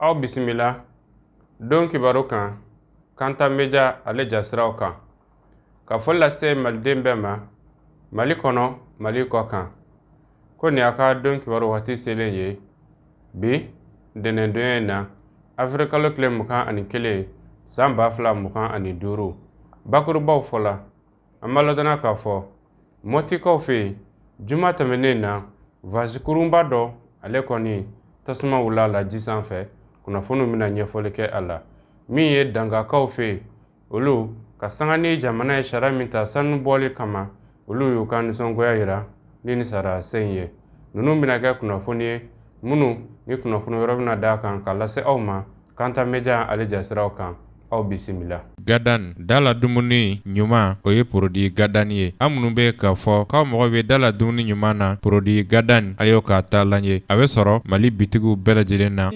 Aw bisimila don kibaru kan Kanta Media ale jasiraw kan ka foli lase maliden bɛɛ ma Mali kɔnɔ Mali kɔ kan ko nin y'a ka don kibaru waati selen ye bi ntɛnɛndonya in na avril kalo tile 21 san 2025 bakurubaw fɔla an b'a ladɔnna k'a fɔ Mɔtikaw fɛ yen juma tɛmɛnen na vasi kurunba dɔ ale kɔni tasuma wulila la ji sanfɛ kunnafoniw bɛna ɲɛfɔli kɛ a la min ye dangakaw fɛ yen olu ka sanga ni jamana ye sariya min ta sanu bɔli kama olu y'u ka nisɔngoya yira ni nin sariya sen ye ninnu bɛna kɛ kunnafoni ye minnu ni kunnafoni wɛrɛ bɛna d'a kan ka lase aw ma Kanta Media ale jasiraw kan aw bisimila. Gadan dala dumuni ɲuman o ye produit Gadan ye an minnu bɛ k'a fɔ k'aw mago bɛ dala dumuni ɲuman na produit Gadan a y'o k'a taalan ye a bɛ sɔrɔ Mali bitigiw bɛɛ lajɛlen na.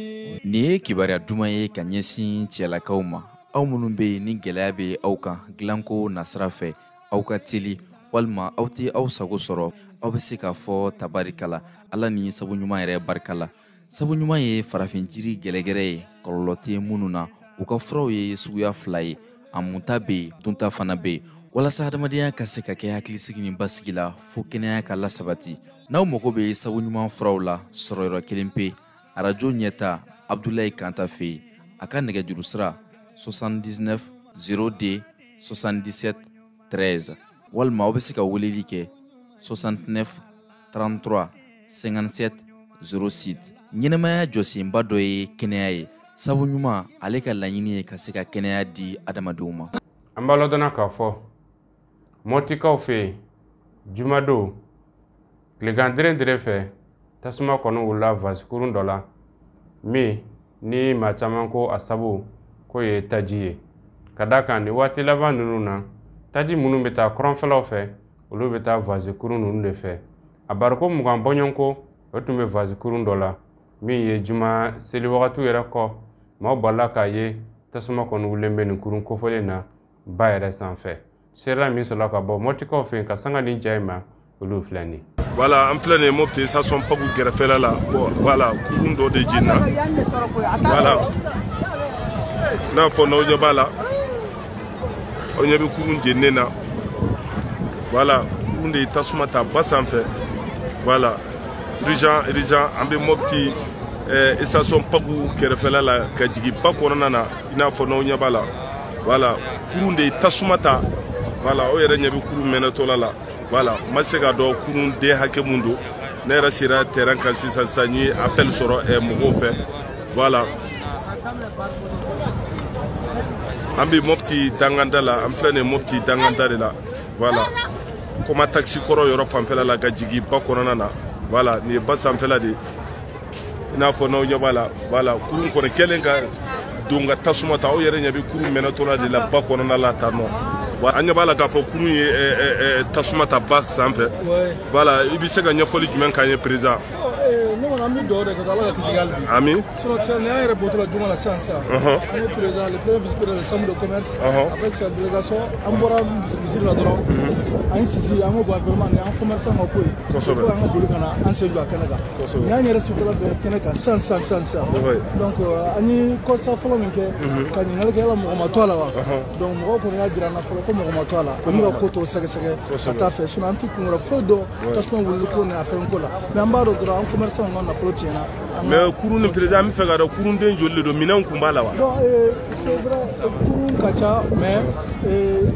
Nin ye kibaruya duman ye ka ɲɛsin cɛlakaw ma aw minnu bɛ yen ni gɛlɛya bɛ aw kan dilanko nasira fɛ aw ka teli walima aw tɛ aw sago sɔrɔ aw bɛ se k'a fɔ tabarikala ala ni sabu ɲuman yɛrɛ barika la sabu ɲuman ye farafin jiri gɛlɛgɛrɛ ye kɔlɔlɔ tɛ minnu na u ka furaw ye suguya fila ye a munta bɛ yen dunta fana bɛ yen walasa hadamadenya ka se ka kɛ hakilisigi ni basigi la fo kɛnɛya ka lasabati n'aw mago bɛ sabu ɲuman furaw la sɔrɔyɔrɔ kelen pe arajo ɲɛta Abdoulaye Kanta fɛ yen a ka nɛgɛjuru sira 79 02 77 13 walima aw bɛ se ka weleli kɛ 69 33 57 06 ɲɛnɛmaya jɔsenba dɔ ye kɛnɛya ye sabu ɲuman ale ka laɲini ye ka se ka kɛnɛya di adamadenw ma. An b'a ladɔnna k'a fɔ Mɔtikaw fɛ yen jumadon tilegan derendere fɛ tasuma kɔni wulila vasikurun dɔ la min ni maa caman ko a sabu k'o ye taji ye ka d'a kan nin waati laban ninnu na taji minnu bɛ taa kɔrɔnfɛlaw fɛ olu bɛ taa vasikurun ninnu de fɛ a bariko 20 bɔɲɔgɔnko o tun bɛ vasikurun dɔ la min ye juma seli wagatiw yɛrɛ kɔ maaw balila k'a ye tasuma kɔni wulilen bɛ nin kurun kofɔlen na ba yɛrɛ sanfɛ seereya min sɔrɔla ka bɔ Mɔtikaw fɛ yen ka sanga nin ja in ma olu filɛ nin. Voilà, an filɛ nin ye Mopti station Pagu kɛrɛfɛla la. Bon, voilà, kurun dɔ de jenina. Voilà. N'a fɔ n'aw ɲɛ b'a la aw ɲɛ bɛ kurun jeninen na. Voilà, kurun de ye tasuma ta ba sanfɛ. Voilà, urgent urgent an bɛ Mopti station Pagu kɛrɛfɛla la ka jigin ba kɔnɔna na i n'a fɔ n'aw ɲɛ b'a la. Voilà, kurun de ye tasuma ta. Voilà, aw yɛrɛ ɲɛ bɛ kurun mɛnɛtɔla la. Voilà, n ma se k'a dɔn kurun den hakɛ mun don. Ne yɛrɛ sera terrain kan sisan sisan n ye appel sɔrɔ mɔgɔw fɛ. Voilà, an bɛ Mopti danganda la an filɛ nin ye Mopti danganda de la. Voilà, kɔma taxi kɔrɔ yɔrɔ fanfɛla la ka jigin ba kɔnɔna na. Voilà, nin ye ba sanfɛla de ye i n'a fɔ n'aw ɲɛ b'a la. Voilà, kurun kɔni kɛlen ka don ka tasuma ta aw yɛrɛ ɲɛ bɛ kurun mɛnɛtɔla de la ba kɔnɔna la tan nɔ. An ɲɛ b'a la k'a fɔ kurun ye tasuma ta ba sanfɛ. Voilà, i bɛ se ka ɲɛfɔli jumɛn k'an ye président? Ne kɔni an bɛ dugawu de kɛ Ala ka kisi hali bi. Ami. Sinon tiɲɛ ni an yɛrɛ bɔtɔ la juma la sisan sisan. An ye président le premier vice-président de chambre de commerce. Avec sa délégation an bɔra misiri la dɔrɔn. An ye sisi an ko bon vraiment nin y'an commerçant ka ko ye. Kosɛbɛ. Il faut an ka boli ka na an sen jɔ a kɛnɛ kan. Kosɛbɛ. Nin y'an yɛrɛ sitɔla bɛn kɛnɛ kan sisan sisan sisan sisan. Donc an ye constat fɔlɔ min kɛ. Ka ɲininkali kɛ yala mɔgɔ ma to a la wa. Donc mɔgɔw kɔni y'a jira an na fɔlɔ ko mɔgɔ ma to a la. An bɛ ka ko tɔw sɛgɛsɛgɛ ka taa fɛ sinon an tɛ kun wɛrɛ foyi dɔn tasuma wulili ko ni a fɛn ko la. Mais an b'a dɔn dɔrɔn an commerçant ka nafolo tiɲɛna. Mais kurun ni président an bɛ fɛ k'a dɔn kurun den joli de don minɛnw kun b'a la wa? Bon c'est vrai kurun ka ca mais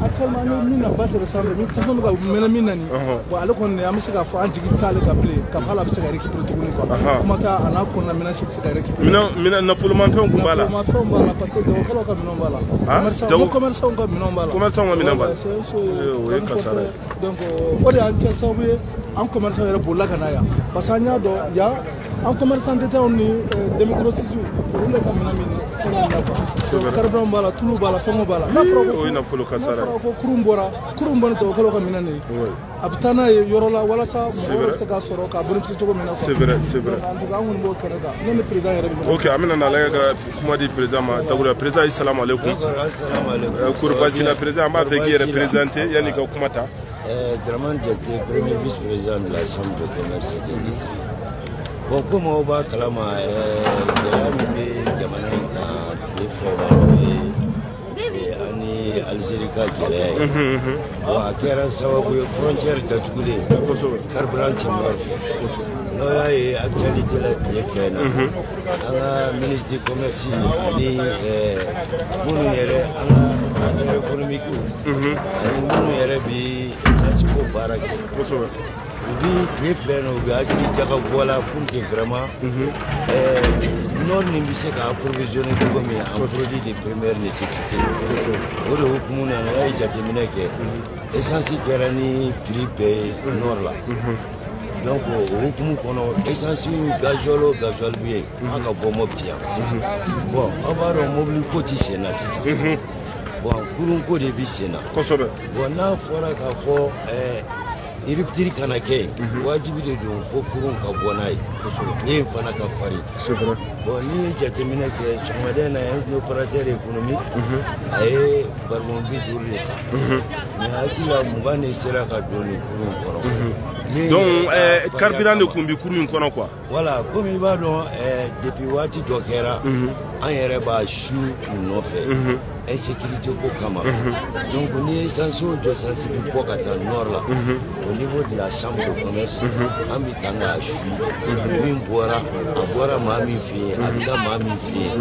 actuellement an bɛ min na ba yɛrɛ sanfɛ ni tasuma bɛ ka mɛnɛ min na nin bon ale kɔni an bɛ se k'a fɔ an jigi t'ale kan bilen k'a fɔ hali a bɛ se ka récupérer tuguni quoi. Kuma t'a a n'a kɔnɔna minɛn si tɛ se ka récupérer. Minɛn nafolomafɛnw kun b'a la? Nafolomafɛnw b'a la parce que jagokɛlaw ka minɛnw b'a la. Commerçant ka minɛnw b'a la. Commerçant ka minɛnw b'a la. O ye kasara ye. Donc o de y'an kɛ sababu ye an commerçant yɛrɛ bolila ka na yan parce que an y'a dɔn yan an commerçant détaillants ni demi-grossistes olu de ka minɛn min fɛn la quoi. Carburant b'a la tulu b'a la fɛngɛw b'a la. N'a fɔra ko o ye nafolo kasara ye. N'a fɔra ko kurun bɔra kurun bɔ ni jagokɛlaw ka minɛn de ye. A bɛ taa n'a ye yɔrɔ la walasa mɔgɔw bɛ se k'a sɔrɔ k'a bénéficier cogo min na quoi. C'est vrai, c'est vrai. En tout cas an kɔni b'o kɛnɛ kan ne ni président yɛrɛ bɛ. Ok, an bɛna na lajɛ ka kuma di président ma Dakuruya. Président, salamu aleykum. Kori baasi la président, an b'a fɛ k'i yɛrɛ présenter yanni ka kuma ta. Dramane Diakité, premier vice-président de la Chambre de commerce et d'industrie. Bon, comme aw b'a kalama gɛlɛya min bɛ jamana Bon, a kɛra sababu ye frontière datugulen, carburant ti nord fɛ. N'o y'a ye actualité la tile fila in na, an ka ministre du commerce ani minnu yɛrɛ, an ka opérateur économique ani minnu yɛrɛ bi essence ko baara kɛ, u bi tile fila in na, u bɛ hakili jagabɔ la pour que vraiment nord nin bɛ se ka approvisionner cogo min en produit de première nécessité. O de hukumu na, n'a ye jateminɛ kɛ, essence kɛra ni prix bɛɛ ye nord la. Donc o hukumu kɔnɔ, essence, gasoil, o gasoil bɛ yen an ka bɔ Mopti yan. Bon, aw b'a dɔn mobili ko ti sen na sisan. Bon, kurun ko de bi sen na. Bon, n'a fɔra k'a fɔ rupture kana kɛ yen, wajibi de don fo kurun ka bɔ n'a ye, tile in fana ka farin. Bon, n'i ye jateminɛ kɛ sɔgɔmada in na, un opérateur économique a ye barikon 50 de san, mais hakili la 20 de sera ka don nin kurun kɔnɔ. Donc carburant de kun bi kurun in kɔnɔ quoi. Voilà, komi i b'a dɔn, depuis waati dɔ kɛra, an yɛrɛ b'a su u nɔfɛ insécurité ko kama. Donc ni essence o jɔ, essence bi bɔ ka taa nord la, au niveau de la chambre de commerce, an bi kan k'a suit, min bɔra, a bɔra maa min fɛ yen, a bɛ taa maa min fɛ yen,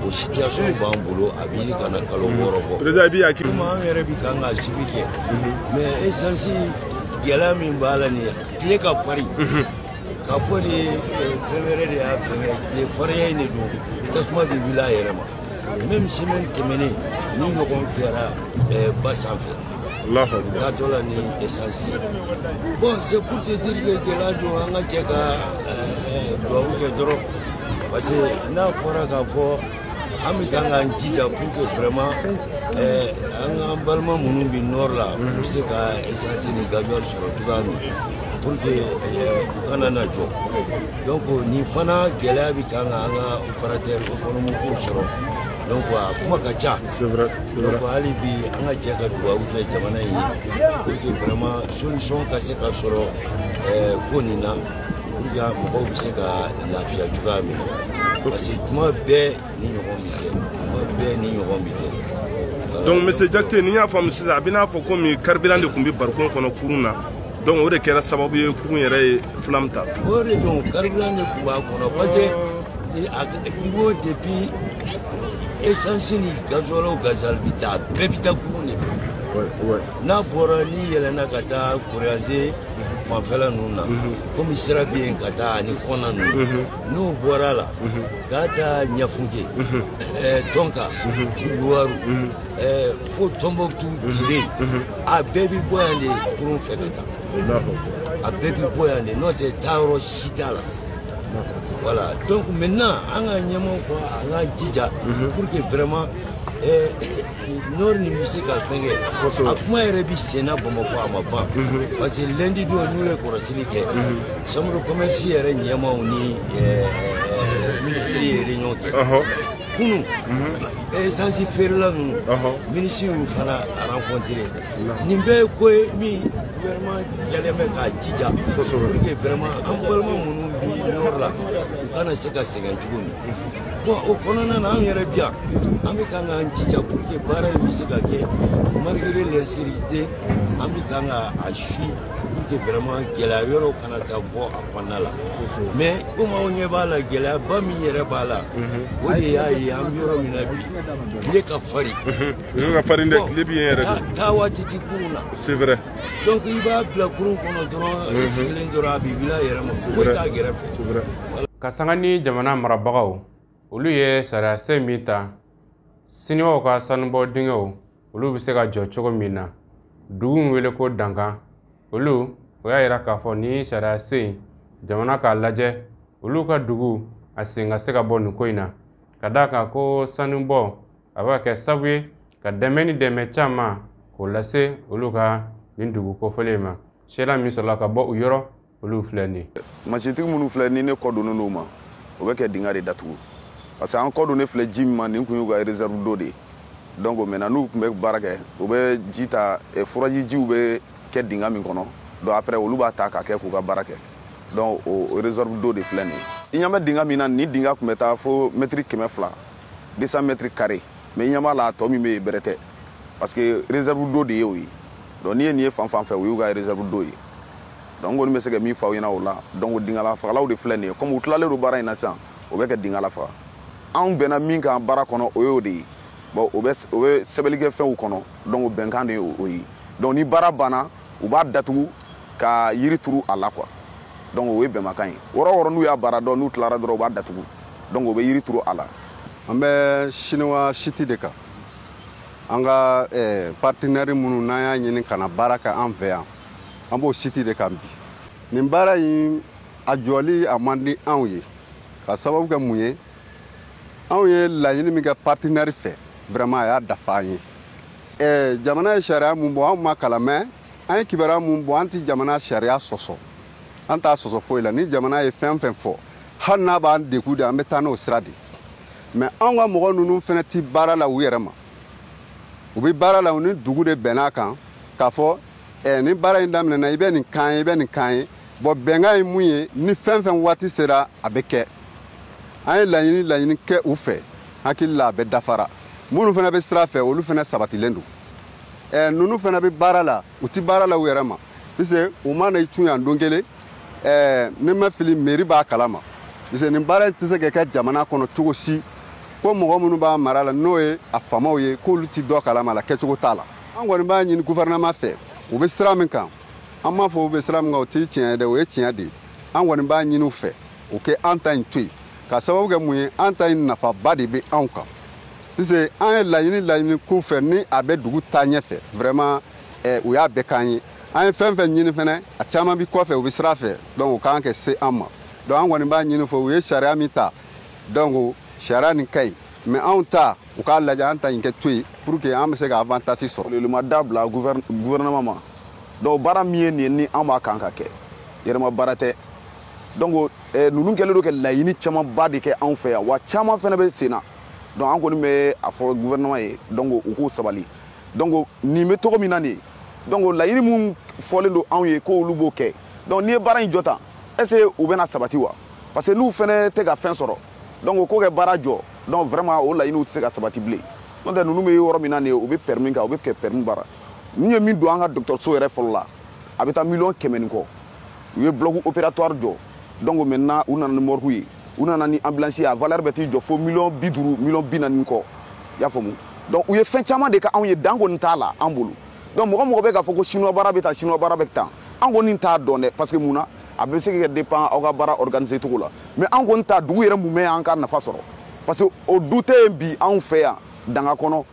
o situation b'an bolo, a bɛ ɲini ka na kalo 6 bɔ. Président, i b'i hakili. Komi an yɛrɛ bi kan k'a suivi kɛ, mais essence gɛlɛya min b'a la nin ye, tile ka farin, k'a fɔ de fɛn wɛrɛ de y'a fɛngɛ, tile farinya in de don, tasuma bɛ wuli a yɛrɛ ma. Même semaine tɛmɛnen ni ɲɔgɔn kɛra ba sanfɛ taatɔ la ni essence ye. Bon, c'est pour te dire que gɛlɛya don, an ka jɛ ka duwawu kɛ dɔrɔn, parce que n'a fɔra k'a fɔ an bɛ kan k'an jija pour que vraiment an k'an balima minnu bɛ nord la, u bɛ se ka essence ni gasoil sɔrɔ cogoya min pour que u kana na jɔ. Donc nin fana gɛlɛya bɛ kan ka an ka opérateur économique sɔrɔ. Donc a kuma ka ca. C'est vrai, c'est vrai. Donc hali bi an ka jɛ ka dugawu kɛ jamana in ye pour que vraiment solution ka se ka sɔrɔ ko nin na, pour que mɔgɔw bɛ se ka lafiya cogoya min na, parce que tuma bɛɛ ni ɲɔgɔn bɛ kɛ, tuma bɛɛ ni ɲɔgɔn bɛ kɛ. Donc monsieur Diakité, ni y'a faamu sisan, a bɛ n'a fɔ komi carburant de tun bɛ barikon kɔnɔ kurun na, donc o de kɛra sababu ye kurun yɛrɛ ye flamme ta. O de don, carburant de tun b'a kɔnɔ, parce que i b'o depuis essence ni gasoil, o gasoil bɛ taa, a bɛɛ bɛ taa kurun de fɛ. N'a bɔra, n'i yɛlɛnna ka taa Koroyaze fanfɛla ninnu na, komi sira bɛ yen ka taa ani kɔnna ninnu, n'o bɔra la k'a taa Ɲafunke, Tɔnka, Yuwaru, fo Tɔnbɔkutu, Dire, a bɛɛ bɛ bɔ yan de kurun fɛ ka taa, a bɛɛ bɛ bɔ yan de, n'o tɛ taayɔrɔ si t'a la. Voilà, donc maintenant an ka ɲɛmɔgɔw ko an k'an jija pour que vraiment nord nin bɛ se ka fɛn kɛ. A kuma yɛrɛ bi sen na Bamakɔ, a ma ban, parce que lundi don n'u ye kɔlɔsili kɛ, chambre de commerce yɛrɛ ɲɛmaaw ni ministre ye réunion kɛ kunun, essence feerela ninnu, ministre y'u fana rencontré. Nin bɛɛ ye ko ye min gouvernement kɛlen bɛ k'a jija pour que vraiment an balima minnu bi nord la, u kana se ka sɛgɛn cogo min. Bon, o kɔnɔna na, an yɛrɛ bi yan, an bɛ kan k'an jija pour que baara in bɛ se ka kɛ malgré l'insécurité. An bɛ kan ka a suit pour que vraiment gɛlɛya yɔrɔw kana taa bɔ a kɔnɔna la. Mais komi aw ɲɛ b'a la, gɛlɛyaba min yɛrɛ b'a la, o de y'a ye an bɛ yɔrɔ min na bi, tile ka farin. Tile ka farin dɛ, tile bɛ yen yɛrɛ de. Taa waati ti kurun na. C'est vrai. Donc i b'a bila kurun kɔnɔ dɔrɔn, i sigilen dɔrɔn, a bɛ wuli a yɛrɛ ma, foyi t'a gɛrɛfɛ. C'est vrai. Ka sanga ni jamana marabagaw olu ye sariyasen min ta, siniwaw ka sanubɔ dingɛw olu bɛ se ka jɔ cogo min na, dugu min wele ko Dankan, olu o y'a yira k'a fɔ ni sariyasen jamana k'a lajɛ olu ka dugu a sen ka se ka bɔ nin ko in na, ka d'a kan ko sanubɔ a bɛ ka kɛ sababu ye ka dɛmɛ ni dɛmɛ caman k'o lase olu ka nin dugu kofɔlen ma. Sariya min sɔrɔla ka bɔ u yɔrɔ, olu filɛ nin ye. Masintigi minnu filɛ ni ne kɔ donnen n'u ma, o bɛ kɛ dingɛ de datugu, parce que an kɔ don ne filɛ ji min ma, nin kun y'u ka réserve d'eau de ye. Donc maintenant n'u tun bɛ baara kɛ, u bɛ ji ta, forage jiw bɛ kɛ dingɛ min kɔnɔ, donc après olu b'a ta k'a kɛ k'u ka baara kɛ. Donc o réserve d'eau de filɛ nin ye. I ɲɛ bɛ dingɛ min na, nin dingɛ tun bɛ taa fo mètre 200, 200 mètres carrés, mais i ɲɛ b'a la, a tɔ min bɛ yen bɛrɛ tɛ, parce que réserve d'eau de ye o ye. Donc n'i ye nin ye fan fan fɛ, o y'u ka réserve d'eau ye. Donc n kɔni bɛ se ka min fɔ aw ɲɛna o la. Donc dingala fagalaw de filɛ nin ye, comme u tilalen don baara in na sisan, o bɛ kɛ dingala faga. Anw bɛnna min kan baara kɔnɔ, o y'o de ye. Bon, o bɛ sɛbɛnni kɛ fɛnw kɔnɔ, donc bɛnkan de ye o ye. Donc ni baara banna, u b'a datugu ka yiri turu a la quoi. Donc o ye bɛnbakan ye. Wɔɔrɔ wɔɔrɔ n'u y'a baara dɔn, n'u tilara dɔrɔn, u b'a datugu. Donc o bɛ yiri turu a la. An bɛ Siniwa site de kan. An ka partenaire minnu n'an y'a ɲini ka na baara kɛ an fɛ yan, an b'o site de kan bi. Nin baara in a jɔli a man di anw ye, ka sababu kɛ mun ye? Anw ye laɲini min kɛ partenaire fɛ, vraiment a y'a dafa an ye. Jamana ye sariya mun bɔ, anw ma kalan, mɛ an ye kibaruya mun bɔ, an tɛ jamana sariya sɔsɔ, an t'a sɔsɔ foyi la. Ni jamana ye fɛn fɛn fɔ, hali n'a b'an degun de, an bɛ taa n'o sira de. Mɛ anw ka mɔgɔ ninnu fɛnɛ ti baara la u yɛrɛ ma. U bɛ baara la, u ni dugu de bɛnn'a kan k'a fɔ ni baara in daminɛna, i bɛ nin kan ye, i bɛ nin kan ye. Bɔn, bɛnkan ye mun ye? Ni fɛn fɛn waati sera, a bɛ kɛ. An ye laɲini kɛ u fɛ, hakili la a bɛ dafara. Minnu fana bɛ sira fɛ, olu fana sabatilen don. Ninnu fana bɛ baara la, u ti baara la u yɛrɛ ma, puisque u ma na i cun yan don kelen. Ni ma fili, mairie b'a kalama, puisque nin baara in tɛ se ka kɛ jamana kɔnɔ cogo si ko mɔgɔ minnu b'a mara la, n'o ye a faamaw ye, k'olu ti dɔ kalama la, kɛcogo t'a la. An kɔni b'a ɲini gouvernement fɛ, u bɛ sira min kan, an m'a fɔ u bɛ sira min kan o tɛ tiɲɛ ye dɛ, o ye tiɲɛ de ye. An kɔni b'a ɲini u fɛ, u kɛ an ta in to yen, ka sababu kɛ mun ye? An ta in nafaba de bɛ anw kan, puisque an ye laɲini k'u fɛ ni a bɛ dugu taa ɲɛfɛ. Vraiment u y'a bɛɛ k'an ye. An ye fɛn fɛn ɲini fɛnɛ, a caman bi kɔfɛ, u bɛ sira fɛ, donc u kan ka se an ma. Donc an kɔni b'a ɲini fɛ, u ye sariya min ta, donc sariya nin ka ɲi, mais anw ta, u k'a lajɛ, an ta in kɛ to yen pour que an bɛ se ka avantage sɔrɔ. Welewelema da bila gouvernement ma. Donc baara min ye nin ye, ni an b'a kan ka kɛ, yɛrɛma baara tɛ. Donc ninnu kɛlen don ka laɲini camanba de kɛ anw fɛ yan, wa caman fɛnɛ bɛ sen na. Donc an kɔni bɛ a fɔ gouvernement ye, donc u k'u sabali. Donc nin bɛ cogo min na nin ye, donc laɲini mun fɔlen don anw ye k'olu b'o kɛ. Donc n'i ye baara in jɔ tan, est ce que u bɛna sabati wa? Parce que n'u fɛnɛ tɛ ka fɛn sɔrɔ, donc o ko kɛ baara jɔ, donc vraiment o laɲiniw tɛ se ka sabati bilen. N'o tɛ, ninnu bɛ yɔrɔ min na nin ye, u bɛ permis kan, u bɛ kɛ permis baara. N'u ye min don an ka dɔgɔtɔrɔso yɛrɛ fɔlɔ la, a bɛ taa 100 000 000 ni kɔ. U ye bloc opératoire jɔ. Donc maintenant u nana ni morgue ye, u nana ni ambulance ye, a valeur bɛ t'i jɔ fo 50 000 000, 40 000 000 kɔ. I y'a faamu? Donc u ye fɛn caman de kɛ anw ye, dan kɔni t'a la an bolo. Donc mɔgɔ bɛ k'a fɔ ko chinois baara bɛ tan, chinois baara bɛ tan, an kɔni t'a dɔn dɛ, parce que mun na, a bɛ se ka dépend aw ka baara organiser cogo la. Mais an kɔni ta dugu yɛrɛ mun bɛ an ka nafa sɔrɔ, parce que o du tɛ yen bi anw fɛ yan danga kɔnɔ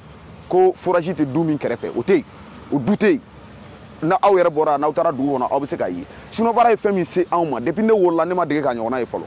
ko forage tɛ du min kɛrɛfɛ, o tɛ yen, o du tɛ yen. Na aw yɛrɛ bɔra, n'aw taara dugu kɔnɔ, aw bɛ se k'a ye chinois baara ye fɛn min se anw ma. Depuis ne wolola, ne ma dege k'a ɲɔgɔnna ye fɔlɔ.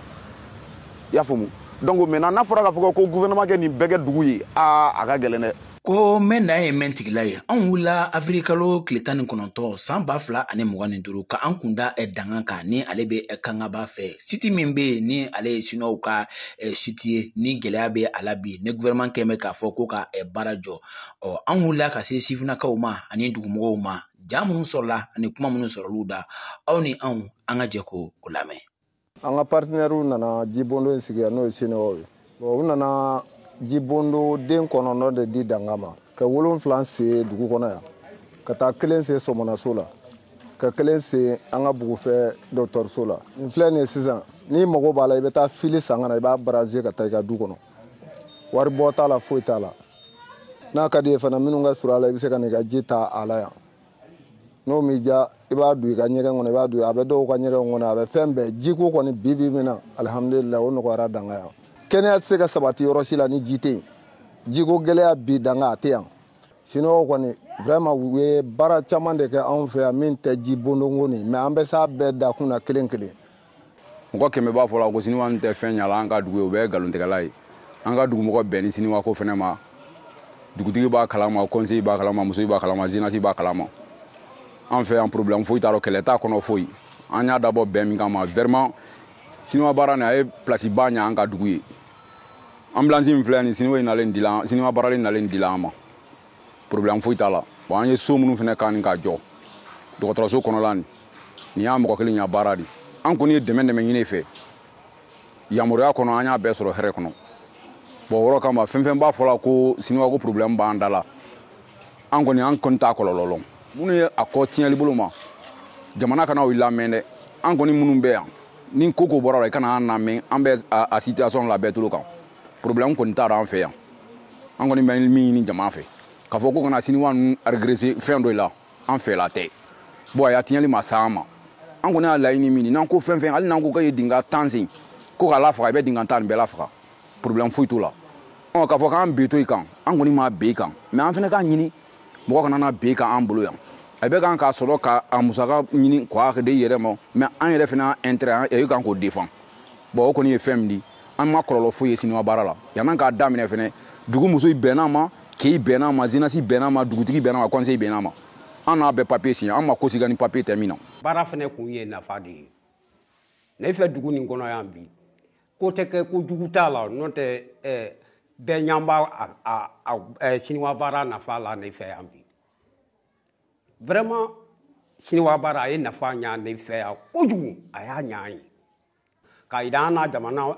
I y'a faamu? Donc maintenant n'a fɔra k'a fɔ ko gouvernement kɛ nin bɛɛ kɛ dugu ye, aa, a ka gɛlɛn dɛ. Ko mɛn dan ye mɛn tigila ye. Anw wulila afirikalo tile 19 san 2025 ka an kunda danga kan, ni ale bɛ Kangaba fɛ, site min bɛ yen ni ale ye Siniwaw ka site ye, ni gɛlɛya bɛ a la bi, ni gouvernement kɛn bɛ k'a fɔ ko ka baara jɔ. Ɔ, an wulila ka se sifinnakaw ma ani dugumɔgɔw ma. Ja minnu sɔrɔla ani kuma minnu sɔrɔl'u da, aw ni anw, an ka jɛ k'o lamɛn. An ka partenaires nana jibondo in sigi yan, n'o ye Siniwaw ye. Bon, u nana jibondo den 9 de di danga ma, ka 7 se dugu kɔnɔ yan, ka taa kelen se sɔmɔnaso la, ka kelen se an ka bugufɛ dɔgɔtɔrɔso la. Nin filɛ nin ye sisan, n'i mago b'a la, i bɛ taa fili san ka na, i b'a brancher ka taa i ka du kɔnɔ. Wari bɔ t'a la, foyi t'a la. N'a ka di ye fana, minnu ka surun a la, i bɛ se ka n'i ka ji ta a la yan. N'o m'i diya, i b'a don i ka ɲɛgɛn kɔnɔ, i b'a don, a bɛ dɔw ka ɲɛgɛn kɔnɔ, a bɛ fɛn bɛɛ. Jiko kɔni, bi bi min na, alihamudulilayi, o nɔgɔyara danga yan. Kɛnɛya tɛ se ka sabati yɔrɔ si la ni ji tɛ yen. Jiko gɛlɛya bi danga a tɛ yan. Siniwaw kɔni vraiment u ye baara caman de kɛ anw fɛ yan min tɛ ji bondonko nin, mais an bɛ s'a bɛɛ da kun na kelen kelen. Mɔgɔ 100 b'a fɔ la ko siniwa tɛ fɛn ɲala an ka dugu ye, o bɛɛ ye nkalontigɛla ye. An ka dugumɔgɔ bɛn ni siniwa ko fɛnɛ ma, dugutigi b'a kalama, conseil b'a kalama, muso b'a kalama, jeunesse b'a kalama. An fɛ yan problème foyi t'a rɔ, kɛlɛ t'a kɔnɔ foyi. An y'a dabɔ bɛn min kama, vraiment siniwa baara nin a ye place ba ɲa an ka dugu ye. Ambulance min filɛ nin, siniwa nalen dila, siniwa baaralen nalen dila an ma, problème foyi t'a la. Bon, an ye so minnu fɛnɛ kan nin ka jɔ dɔgɔtɔrɔso kɔnɔla nin, nin y'a mɔgɔ kelen ɲa baara de. An kɔni ye dɛmɛ ɲini fɛ yamaruya kɔnɔ, an y'a bɛɛ sɔrɔ hɛrɛ kɔnɔ. Bon, o yɔrɔ kama, fɛn fɛn b'a fɔ la ko siniwa ko problème b'an da la, an kɔni t'a kɔlɔlɔ lɔn. Minnu ye a kɔ tiɲɛli bolo ma, jamana kana o lamɛn dɛ. An kɔni minnu bɛ yan, ni ko ko bɔra la, i kana an lamɛn, an bɛ a situation la bɛɛ tolo kan. Problème kɔni t'a la an fɛ yan. An kɔni bɛ min ɲini jamana fɛ, k'a fɔ ko kana siniwa ninnu agresser fɛn dɔ la, an fɛla tɛ. Bon, a y'a tiɲɛli ma s'an ma. An kɔni y'a laɲini min, n'an ko fɛn fɛn, hali n'an ko k'e ye dingɛ 10 sen ko k'a lafaga, i bɛ dingɛ 10 nin bɛɛ lafaga, problème foyi t'o la. Ɔ, k'a fɔ k'an ben to i kan, an kɔni ma ben i kan, mais an fana k'a ɲini mɔgɔ kana na ben kan an bolo yan. A bɛ kan k'a sɔrɔ ka a musaka ɲini k'a di yɛrɛ ma, mais an yɛrɛ fana intérêt e kan k'o défend. Bon, o kɔni ye fɛn min di, an ma kɔlɔlɔ foyi ye siniwa baara la. Yan'an k'a daminɛ fɛnɛ, dugu musow bɛnn'a ma, k'i bɛnn'a ma, jeunesse bɛnn'a ma, dugutigi bɛnn'a ma, conseil bɛnn'a ma. An n'a bɛɛ papier signé, an ma ko siga ni papier tɛ min na. Baara fɛnɛ kun ye nafa de ye. Ne fɛ dugu nin kɔnɔ yan bi, ko tɛ kɛ ko jugu t'a la, n'o tɛ bɛɛ ɲɛ b'a siniwa baara nafa la ne fɛ yan bi. Vraiment, siniwa baara a ye nafa ɲa ne fɛ yan kojugu, a y'a ɲa an ye. K'a yira an na jamana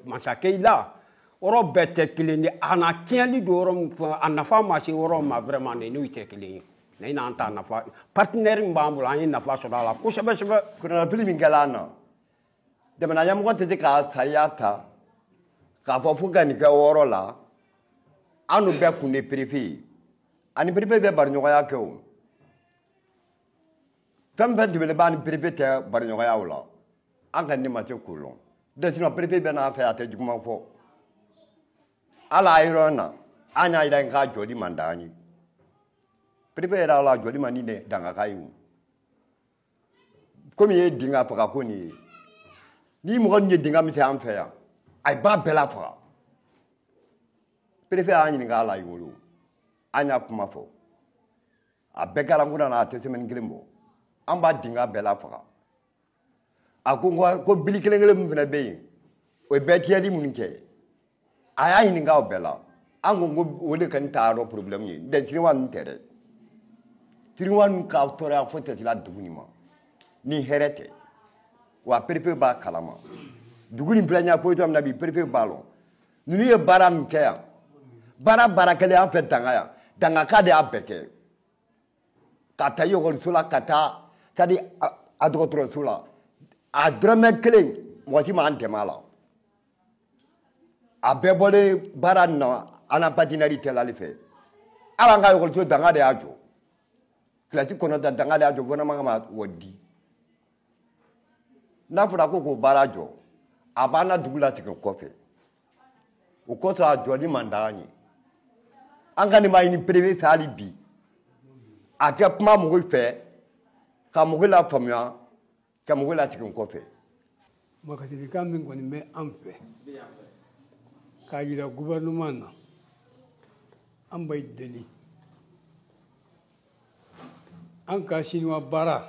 masakɛ la, yɔrɔ bɛɛ tɛ kelen ye, a na tiɲɛli don yɔrɔ min fɛ, a nafa ma se yɔrɔ ma vraiment, ne n'o tɛ kelen ye. Ne n'an ta nafa, partenaire min b'an bolo, an ye nafa sɔrɔ a la kosɛbɛ kosɛbɛ. Kunnafoni min kɛla an na, jamana ɲɛmɔgɔ tɛ se k'a sariya ta k'a fɔ fo ka nin kɛ o yɔrɔ la. An dun bɛɛ kun de préfet ye, ani préfet bɛ bariɲɔgɔnya kɛ o. Fɛn fɛn tɛmɛnen b'a ni préfet tɛ bariɲɔgɔnya o la, an ka ne ma se k'o lɔn. Sinon préfet bɛ n'an fɛ, a tɛ juguman fɔ. Hali a yɔrɔ na, an y'a yira k'a jɔli man d'an ye. Préfet yɛrɛ la jɔli man di ne dangaka ye o. Komi ye dingɛ faga ko nin ye, ni mɔgɔ min ye dingɛ min se an fɛ yan, a b'a bɛɛ lafaga. Préfet y'an ɲininka a la yen wolo, an y'a kuma fɔ. A bɛɛ kɛra n kunna na, a tɛ semaine kelen bɔ. An b'a dingɛ bɛɛ lafaga. A ko ko bili kelen kelen min fana bɛ yen, o ye bɛɛ tiɲɛli minnu kɛ, a y'a ɲininka o bɛɛ la. An ko ko o de kɔni t'a yɔrɔ problème ye. N tɛ siniwa ninnu tɛ dɛ. Siniwa ninnu ka tɔɔrɔya foyi tɛ se la dugu nin ma ni hɛrɛ tɛ. Wa préfet b'a kalama. Dugu nin filɛ ɲɛ position min na bi, préfet b'a lɔn. Ninnu ye baara min kɛ yan, baara kɛlen an fɛ Danga yan, Dangaka de y'a bɛɛ kɛ. Ka taa ekɔliso la, ka taa c'est-à-dire a dɔgɔtɔrɔso la, a dɔrɔmɛ kelen mɔgɔ si m'an dɛmɛ a la. A bɛɛ bɔlen baara nin na, an na partenaire tɛlali fɛ. Hali an ka ekɔliso, Danga de y'a jɔ. Kilasi 9 Danga de y'a jɔ, gouvernement kama o di. N'a fɔra ko k'o baara jɔ, a b'an na dugu lasegin kɔfɛ. O kosɔn a jɔli man d'an ye. An ka nin b'a ɲini préfet fɛ hali bi, a kɛ kuma mɔgɔw fɛ, ka mɔgɔw lafaamuya, ka mɔgɔw lasegin kɔfɛ. Makasilikan min kɔni bɛ an fɛ k'a yira gouvernement na, an b'a deli, an ka siniwa baara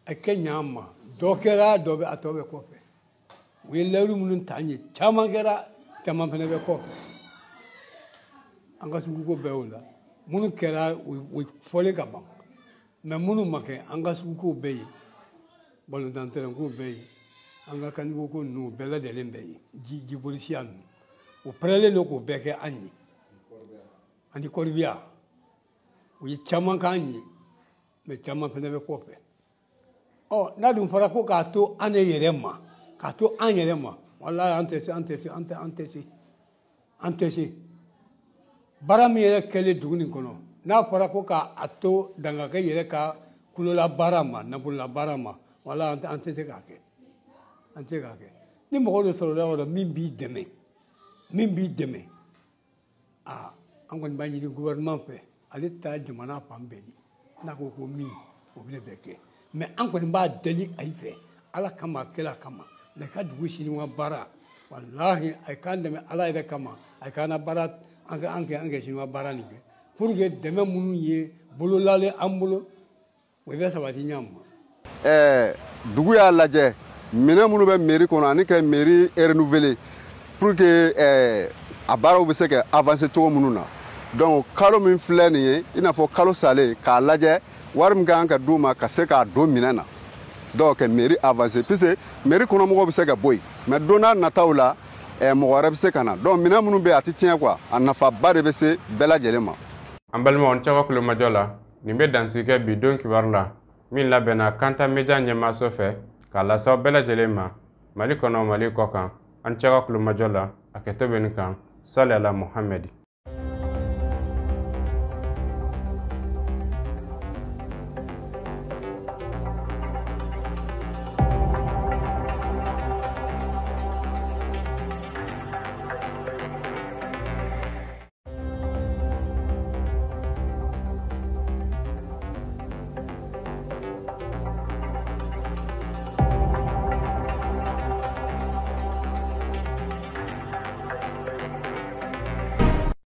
a kɛ ɲa an ma. Dɔ kɛra, dɔ bɛ, a tɔ bɛ kɔfɛ. U ye layiru minnu ta an ye, caman kɛra, caman fana bɛ kɔfɛ. An ka suguko bɛɛ y'o la. Minnu kɛra, o fɔlen ka ban, mais minnu ma kɛ, an ka suguko bɛɛ ye, balontan terrain ko bɛɛ ye, an ka caniveau ko ninnu bɛɛ lajɛlen bɛɛ ye, jibolisiya ninnu, o pɛrɛlen don k'o bɛɛ kɛ an ye. Ani kɔribiya, u ye caman k'an ye, mais caman fana bɛ kɔfɛ. Ɔ, n'a dun fɔra ko k'a to an yɛrɛ ma, k'a to an yɛrɛ ma, walahi an tɛ se, an tɛ se, an tɛ, an tɛ se, an tɛ se. Baara min yɛrɛ kɛlen dugu nin kɔnɔ, n'a fɔra ko k'a to Dangakɛ yɛrɛ ka kulola baara ma, nafolola baara ma, walahi an tɛ se k'a kɛ, an tɛ se k'a kɛ. Ni mɔgɔ dɔ sɔrɔla yɔrɔ min b'i dɛmɛ, min b'i dɛmɛ, aa, an kɔni b'a ɲini gouvernement fɛ, ale ta jamana fan bɛɛ di, n'a ko ko min, o bɛ bɛɛ kɛ. Mais an kɔni b'a deli ayi fɛ, Ala kama, kira kama, mais ka dugu siniwa baara, walahi a k'an dɛmɛ Ala yɛrɛ kama, a k'an na baara, an ka an kɛ an kɛ siniwa baara nin kɛ, pour que dɛmɛ minnu ye bololalen an bolo, o bɛ sabati ɲɛ ma. Dugu y'a lajɛ minɛn minnu bɛ mairie kɔnɔ ani ka mairie renouveler pour que a baaraw bɛ se ka avancer cogo minnu na. Donc kalo min filɛ nin ye, i n'a fɔ kalo salen, k'a lajɛ wari min kan ka d'u ma ka se k'a don minɛn na, donc ka mairie avancer, puisque mairie kɔnɔmɔgɔw bɛ se ka bɔ yen, mais don n'a nataw la mɔgɔ wɛrɛ bɛ se ka na. Donc minɛn minnu bɛ yen, a tɛ tiɲɛ quoi, a nafaba de bɛ se bɛɛ lajɛlen ma. An balimaw, n tɔgɔ kulomajɔ la, nin bɛ dansigi kɛ bi don kibaru la min labɛnna Kanta Media ɲɛmaaso fɛ k'a lase aw bɛɛ lajɛlen ma Mali kɔnɔ, Mali kɔ kan. An cɛ ka kulomajɔ la, a kɛtɔ bɛ nin kan. Sali ala Muhamɛdi.